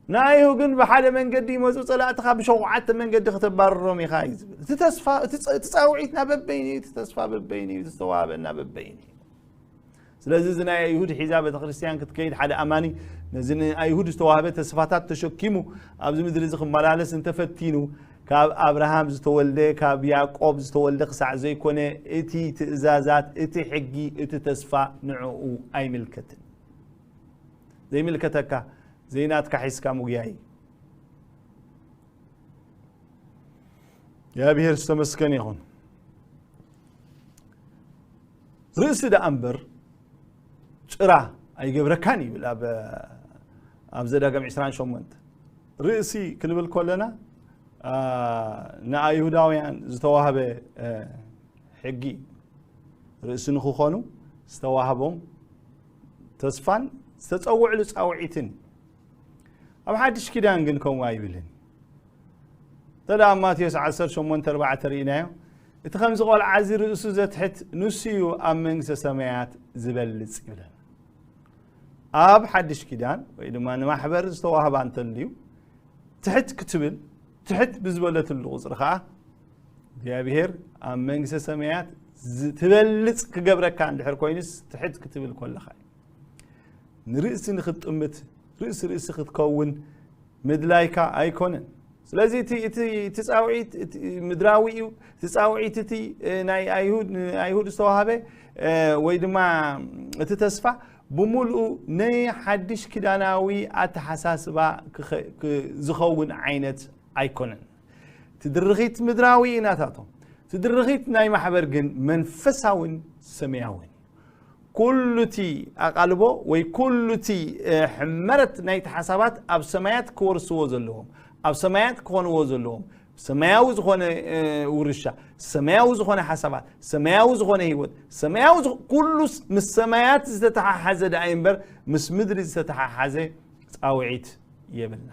ንኣይሁ ግን ብሓደ መንገዲ ይመጹ፣ ጸላእትኻ ብሸውዓተ መንገዲ ከተባርሮም ኢኻ እዩ ዝብል። እቲ ተስፋ፣ እቲ ጸ-፣ እቲ ጻውዒትና በበይኑ እዩ፣ እቲ ተስፋ በበይኑ እዩ፣ እቲ ዝተዋህበና በበይኑ እዩ። ስለዚ እዚ ናይ ኣይሁድ ሒዛ ቤተክርስትያን ክትከይድ ሓደ ኣማኒ ነዚ ንኣይሁድ ዝተዋህበ ተስፋታት ተሸኪሙ ኣብዚ ምድሪ እዚ ክመላለስ እንተፈቲኑ ካብ ኣብርሃም ዝተወልደ ካብ ያዕቆብ ዝተወልደ ክሳዕ ዘይኮነ እቲ ትእዛዛት እቲ ሕጊ እቲ ተስፋ ንዕኡ ኣይምልከትን። ዘይምልከተካ ዘይናትካ ሒዝካ ምጉያይ። እግዚኣብሔር ዝተመስገነ ይኹን። ርእሲ ደኣ እምበር ጭራ ኣይገብረካን ይብል ኣብ ኣብ ዘዳግም ዕስራን ሸሞንተ ርእሲ ክንብል ከለና ንኣይሁዳውያን ዝተዋህበ ሕጊ ርእሲ ንክኾኑ ዝተዋህቦም ተስፋን ዝተፀውዕሉ ፃውዒትን። ኣብ ሓድሽ ኪዳን ግን ከምኡ ኣይብልን። እንተ ደኣ ኣብ ማቴዎስ ዓሰርተ ሸሞንተ ኣርባዕተ ርኢናዮ፣ እቲ ከምዚ ቆልዓ እዚ ርእሱ ዘትሕት ንሱ እዩ ኣብ መንግስተ ሰማያት ዝበልጽ ይብለና። ኣብ ሓድሽ ኪዳን ወይ ድማ ንማሕበር ዝተዋህባ እንተልዩ ትሕት ክትብል፣ ትሕት ብዝበለትሉ ቁፅሪ ከዓ እግዚኣብሔር ኣብ መንግስተ ሰማያት ትበልጽ ክገብረካ እንድሕር ኮይኑስ ትሕት ክትብል ከለኻ እዩ። ንርእሲ ንክትጥምት ርእሲ ርእሲ ክትከውን ምድላይካ ኣይኮነን። ስለዚ እቲ እቲ እቲ ጻውዒት እቲ ምድራዊ እዩ። እቲ ጻውዒት እቲ ናይ ኣይሁድ ንኣይሁድ ዝተዋሃበ ወይ ድማ እቲ ተስፋ ብምሉኡ ናይ ሓድሽ ኪዳናዊ ኣተሓሳስባ ዝኸውን ዓይነት ኣይኮነን። እቲ ድርኺት ምድራዊ እዩ ናታቶም። እቲ ድርኺት ናይ ማሕበር ግን መንፈሳውን ሰማያውን እዩ። ኩሉ እቲ ኣቓልቦ ወይ ኩሉ እቲ ሕመረት ናይቲ ሓሳባት ኣብ ሰማያት ክወርስዎ ዘለዎም፣ ኣብ ሰማያት ክኾንዎ ዘለዎም፣ ሰማያዊ ዝኾነ ውርሻ፣ ሰማያዊ ዝኾነ ሓሳባት፣ ሰማያዊ ዝኾነ ህይወት፣ ሰማያዊ ኩሉ ምስ ሰማያት ዝተተሓሓዘ ደኣ እምበር ምስ ምድሪ ዝተተሓሓዘ ፃውዒት የብልና።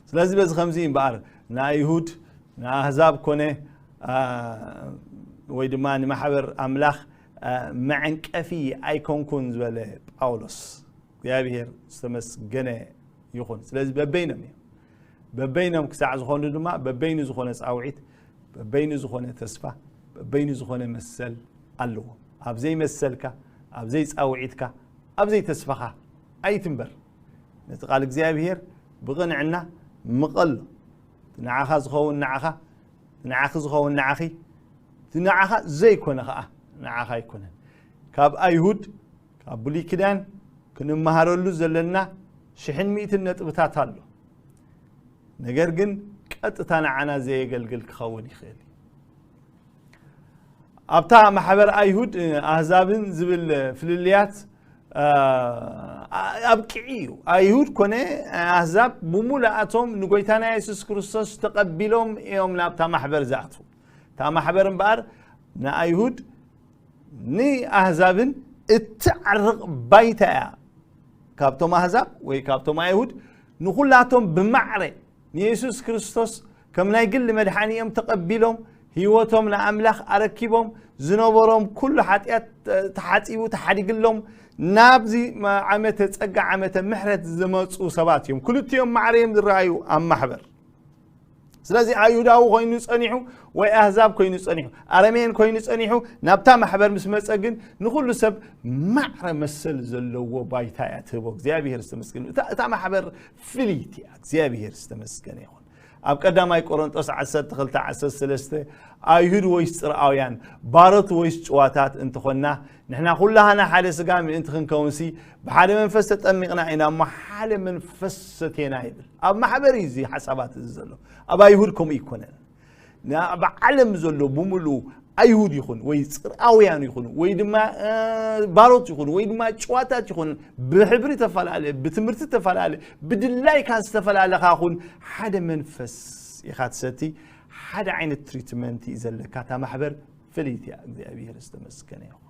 ስለዚ በዚ ከምዚ እምበኣር ንኣይሁድ ንኣህዛብ ኮነ ወይ ድማ ንማሕበር ኣምላኽ መዐንቀፊ ኣይኮንኩን ዝበለ ጳውሎስ እግዚኣብሔር ዝተመስገነ ይኹን። ስለዚ በበይኖም እዮም በበይኖም ክሳዕ ዝኾኑ ድማ በበይኑ ዝኾነ ፃውዒት በበይኑ ዝኾነ ተስፋ በበይኑ ዝኾነ መሰል ኣለዎም። ኣብ ዘይመሰልካ ኣብ ዘይፃውዒትካ ኣብ ዘይተስፋኻ ኣይትንበር። ነቲ ቃል እግዚኣብሔር ብቕንዕና ምቐሎ። እቲ ንዓኻ ዝኸውን ንዓኻ፣ እቲ ንዓኺ ዝኸውን ንዓኺ፣ እቲ ንዓኻ ዘይኮነ ኸዓ ንዓኻ ኣይኮነን። ካብ ኣይሁድ ካብ ብሉይ ኪዳን ክንመሃረሉ ዘለና ሽሕን ሚእትን ነጥብታት ኣሎ። ነገር ግን ቀጥታ ንዓና ዘየገልግል ክኸውን ይኽእል እዩ። ኣብታ ማሕበር ኣይሁድ ኣህዛብን ዝብል ፍልልያት ኣብቅዒ እዩ። ኣይሁድ ኮነ ኣህዛብ ብሙሉኣቶም ንጎይታና የሱስ ክርስቶስ ተቐቢሎም እዮም ናብታ ማሕበር ዝኣትዉ። እታ ማሕበር እምበኣር ንኣይሁድ ንኣህዛብን እትዓርቕ ባይታ እያ። ካብቶም ኣህዛብ ወይ ካብቶም ኣይሁድ ንኹላቶም ብማዕረ ንየሱስ ክርስቶስ ከም ናይ ግሊ መድሓኒ እዮም ተቐቢሎም፣ ህይወቶም ንኣምላኽ ኣረኪቦም፣ ዝነበሮም ኩሉ ሓጢኣት ተሓጺቡ ተሓዲግሎም፣ ናብዚ ዓመተ ጸጋ ዓመተ ምሕረት ዝመጹ ሰባት እዮም። ክልቲኦም ማዕረ እዮም ዝረኣዩ ኣብ ማሕበር። ስለዚ ኣይሁዳዊ ኮይኑ ጸኒሑ ወይ ኣህዛብ ኮይኑ ጸኒሑ ኣረሜን ኮይኑ ጸኒሑ ናብታ ማሕበር ምስ መጸ ግን ንኹሉ ሰብ ማዕረ መሰል ዘለዎ ባይታ እያ ትህቦ። እግዚኣብሔር ዝተመስገነ። እታ ማሕበር ፍልይቲ እያ። እግዚኣብሔር ዝተመስገነ ይኹን። ኣብ ቀዳማይ ቆሮንጦስ ዓሰርተ ክልተ ዓሰርተ ሰለስተ ኣይሁድ ወይስ ጽርኣውያን፣ ባሮት ወይስ ጭዋታት እንተኾንና ንሕና ኩላህና ሓደ ስጋ ምእንቲ ክንከውንሲ ብሓደ መንፈስ ተጠሚቕና ኢና እሞ ሓደ መንፈስ ሰቴና ይብል። ኣብ ማሕበር እዩ እዚ ሓሳባት እዚ ዘሎ። ኣብ ኣይሁድ ከምኡ ይኮነን። ኣብ ዓለም ዘሎ ብምሉ ኣይሁድ ይኹን ወይ ጽርኣውያን ይኹን ወይ ድማ ባሮት ይኹን ወይ ድማ ጭዋታት ይኹን ብሕብሪ ተፈላለ ብትምህርቲ ተፈላለ ብድላይካ ዝተፈላለኻ ኹን ሓደ መንፈስ ኢኻ ትሰቲ ሓደ ዓይነት ትሪትመንት እዩ ዘለካ እታ ማሕበር ፍልይቲ እያ እግዚኣብሔር ዝተመስገነ ይኹን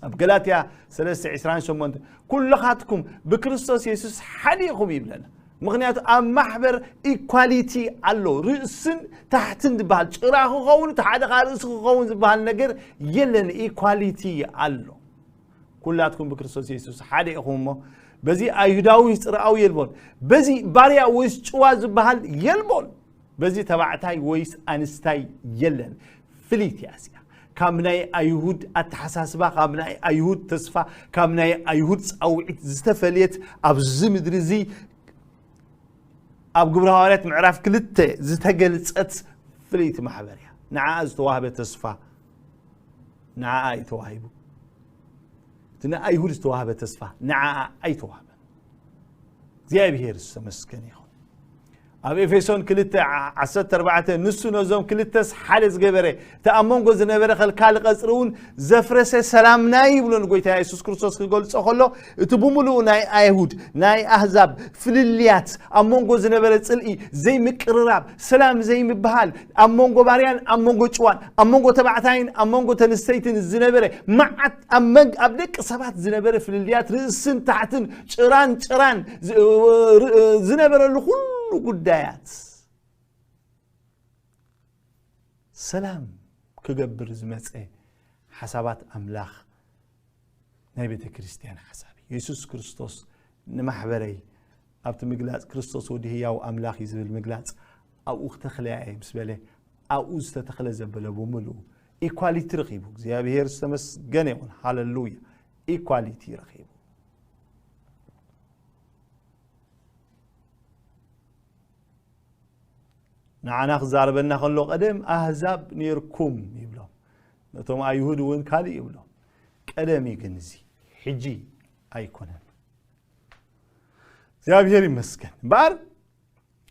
ኣብ ገላትያ ሰለስተ ዕስራን ሸሞንተ ኩልኻትኩም ብክርስቶስ የሱስ ሓደ ኢኹም ይብለና ምኽንያቱ ኣብ ማሕበር ኢኳሊቲ ኣሎ ርእስን ታሕትን ዝበሃል ጭራ ክኸውን እቲ ሓደ ከዓ ርእሲ ክኸውን ዝበሃል ነገር የለን ኢኳሊቲ ኣሎ ኩላትኩም ብክርስቶስ የሱስ ሓደ ኢኹም እሞ በዚ ኣይሁዳዊ ወይስ ፅርኣዊ የልቦን በዚ ባርያ ወይስ ጭዋ ዝበሃል የልቦን በዚ ተባዕታይ ወይስ ኣንስታይ የለን ፍልይቲ እያ እዚኣ ካብ ናይ ኣይሁድ ኣተሓሳስባ ካብ ናይ ኣይሁድ ተስፋ ካብ ናይ ኣይሁድ ፃውዒት ዝተፈለየት ኣብዚ ምድሪ እዚ ኣብ ግብረ ሃዋርያት ምዕራፍ ክልተ ዝተገልፀት ፍልይቲ ማሕበር እያ ንዓኣ ዝተዋህበ ተስፋ ንዓኣ እዩ ተዋሂቡ እቲ ንኣይሁድ ዝተዋህበ ተስፋ ንዓኣ ኣይተዋህበን እግዚኣብሔር ዝተመስገነ ይኹን ኣብ ኤፌሶን ክልተ ዓሰርተ ኣርባዕተ፣ ንሱ ነዞም ክልተስ ሓደ ዝገበረ፣ እቲ ኣብ መንጎ ዝነበረ ከልካሊ ቀጽሪ እውን ዘፍረሰ፣ ሰላምና ይብሎ ንጎይታ የሱስ ክርስቶስ ክገልጾ ከሎ፣ እቲ ብምሉኡ ናይ ኣይሁድ፣ ናይ ኣህዛብ ፍልልያት፣ ኣብ መንጎ ዝነበረ ጽልኢ፣ ዘይምቅርራብ፣ ሰላም ዘይምብሃል፣ ኣብ መንጎ ባርያን ኣብ መንጎ ጭዋን፣ ኣብ መንጎ ተባዕታይን ኣብ መንጎ ተንስተይትን ዝነበረ መዓት፣ ኣብ መንግ-፣ ኣብ ደቂ ሰባት ዝነበረ ፍልልያት፣ ርእስን ታሕትን፣ ጭራን ጭራን ዝ-፣ ር-፣ ዝነበረሉ ኩሉ ጉዳያት ሰላም ክገብር ዝመጸ ሓሳባት ኣምላኽ ናይ ቤተ ክርስቲያን ሓሳብ እዩ። የሱስ ክርስቶስ ንማሕበረይ ኣብቲ ምግላጽ ክርስቶስ ወዲ ህያው ኣምላኽ እዩ ዝብል ምግላጽ ኣብኡ ክተኽለያ እየ ምስ በለ ኣብኡ ዝተተኽለ ዘበለ ብምልኡ ኢኳሊቲ ረኺቡ። እግዚኣብሔር ዝተመስገነ ይኹን። ሃለሉያ። ኢኳሊቲ ረኺቡ። ንዓና ክዛረበና ከሎ ቀደም ኣህዛብ ነርኩም ይብሎም። ነቶም ኣይሁድ እውን ካልእ ይብሎም። ቀደም እዩ ግን እዚ፣ ሕጂ ኣይኮነን። እግዚኣብሔር ይመስገን። እምበኣር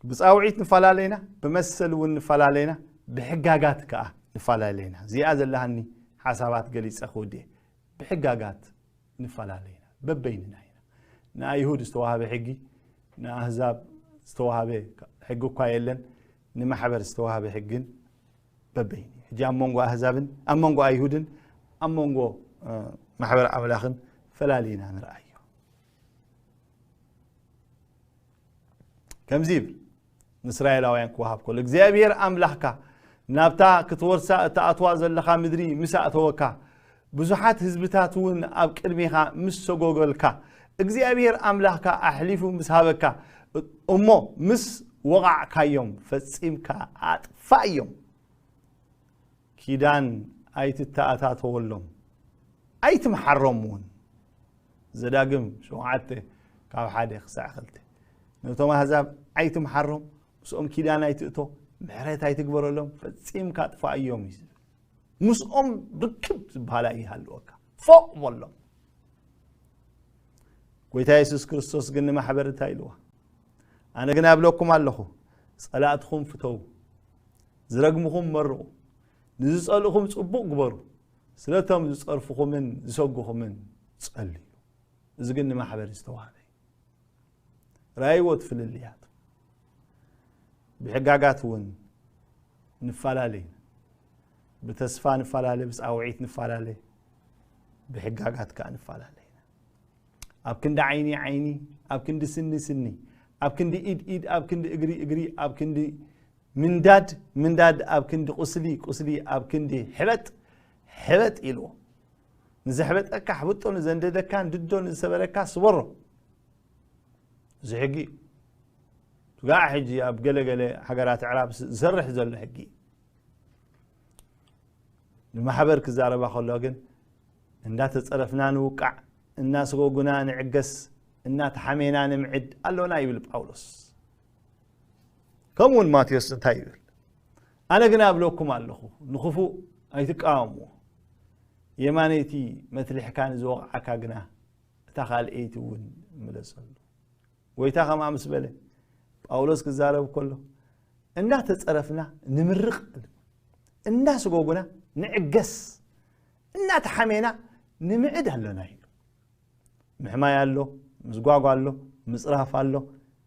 ብጻውዒት ንፈላለይና፣ ብመሰል እውን ንፈላለይና፣ ብሕጋጋት ከኣ ንፈላለይና። እዚኣ ዘለሃኒ ሓሳባት ገሊጸ ክውድእ። ብሕጋጋት ንፈላለይና፣ በበይንና ኢና። ንኣይሁድ ዝተዋህበ ሕጊ፣ ንኣህዛብ ዝተዋህበ ሕጊ እኳ የለን፣ ንማሕበር ዝተዋህበ ሕግን በበይኑ። ሕጂ ኣብ መንጎ ኣህዛብን ኣብ መንጎ ኣይሁድን ኣብ መንጎ፣ እ፣ ማሕበር ኣምላኽን ፈላሊና ንርኣዮ። ከምዚ ይብል፣ ንእስራኤላውያን ክወሃብ ከሎ፣ እግዚኣብሔር ኣምላኽካ ናብታ ክትወርሳ እትኣትዋ ዘለኻ ምድሪ ምስ ኣእተወካ፣ ብዙሓት ህዝብታት እውን ኣብ ቅድሜኻ ምስ ሰጎገልካ፣ እግዚኣብሔር ኣምላኽካ ኣሕሊፉ ምስ ሃበካ፣ እሞ ምስ ወቓዕካዮም፣ ፈጺምካ ኣጥፋእዮም። ኪዳን ኣይትተኣታተወሎም፣ ኣይትምሓሮም እውን። ዘዳግም ሸውዓተ ካብ ሓደ ክሳዕ ክልተ። ነቶም ኣህዛብ ኣይትምሓሮም፣ ምስኦም ኪዳን ኣይትእቶ፣ ምሕረት ኣይትግበረሎም፣ ፈጺምካ ኣጥፋእዮም እዩ ዝብል። ምስኦም ርክብ ዝበሃል ኣይሃልወካ፣ ፎቕ በሎም። ጎይታ የሱስ ክርስቶስ ግን ንማሕበር እንታይ ኢልዋ? ኣነ ግን ኣብለኩም ኣለኹ፣ ጸላእትኹም ፍተዉ፣ ዝረግምኹም መርቑ፣ ንዝጸልእኹም ጽቡቕ ግበሩ፣ ስለቶም ዝጸርፍኹምን ዝሰጉኹምን ጸልዩ። እዚ ግን ንማሕበር ዝተዋህበ እዩ። ራእይዎ እቲ ፍልልያት። ብሕጋጋት እውን ንፈላለ ኢና። ብተስፋ ንፈላለ፣ ብጻውዒት ንፈላለ፣ ብሕጋጋት ከኣ ንፈላለ ኢና። ኣብ ክንዲ ዓይኒ ዓይኒ፣ ኣብ ክንዲ ስኒ ስኒ፣ ኣብ ክንዲ ኢድ ኢድ፣ ኣብ ክንዲ እግሪ እግሪ፣ ኣብ ክንዲ ምንዳድ ምንዳድ፣ ኣብ ክንዲ ቁስሊ ቁስሊ፣ ኣብ ክንዲ ሕበጥ ሕበጥ ኢልዎ። ንዘሕበጠካ ኣሕብጦ፣ ንዘንደደካ ንድዶ፣ ንዝሰበረካ ስበሮ። እዚ ሕጊ እዩ። ስጋዕ ሕጂ ኣብ ገለገለ ሃገራት ኣዕራብ ዝሰርሕ ዘሎ ሕጊ እዩ። ንማሕበር ክዛረባ ከሎ ግን፣ እንዳተጸረፍና ንውቃዕ፣ እናስጎጉና ንዕገስ፣ እናተሓሜና ንምዕድ ኣሎና ይብል ጳውሎስ። ከምኡ እውን ማቴዎስ እንታይ ይብል? ኣነ ግና እብለኩም ኣለኹ፣ ንኽፉእ ኣይትቃወምዎ። የማነይቲ መትልሕካ ንዝወቕዓካ ግና፣ እታ ካልኣይቲ እውን ምለሰሉ። ጎይታ ከምኣ ምስ በለ፣ ጳውሎስ ክዛረብ ከሎ፣ እንዳተጸረፍና ንምርቕ፣ እንዳስጎጉና ንዕገስ፣ እናተሓሜና ንምዕድ ኣሎና ኢሉ። ምሕማይ ኣሎ፣ ምዝጓጓ ኣሎ፣ ምጽራፍ ኣሎ።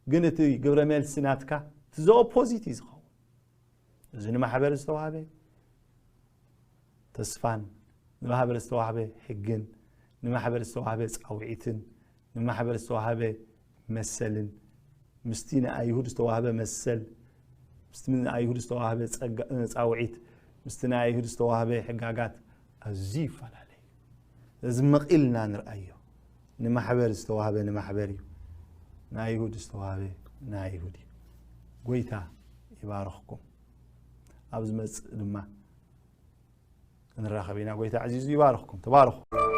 ግን እቲ ግብረ መልሲ ናትካ እቲ ዘ ኦፖዚት እዩ ዝኸውን። እዚ ንማሕበር ዝተዋህበ ተስፋን፣ ንማሕበር ዝተዋህበ ሕግን፣ ንማሕበር ዝተዋህበ ጻውዒትን፣ ንማሕበር ዝተዋህበ መሰልን፣ ምስቲ ንኣይሁድ ዝተዋህበ መሰል፣ ምስቲ ንኣይሁድ ዝተዋህበ ጸጋ-፣ ጻውዒት፣ ምስቲ ንኣይሁድ ዝተዋህበ ሕጋጋት ኣዝዩ ይፈላለ እዩ። እዚ መቒልና ንርኣዮ። ንማሕበር ዝተዋህበ ንማሕበር እዩ። ንኣይሁድ ዝተዋህበ ንኣይሁድ እዩ። ጎይታ ይባርኽኩም። ኣብ ዝመጽእ ድማ ክንራኸብ ኢና። ጎይታ ኣዕዚዙ ይባርኽኩም። ተባረኹ።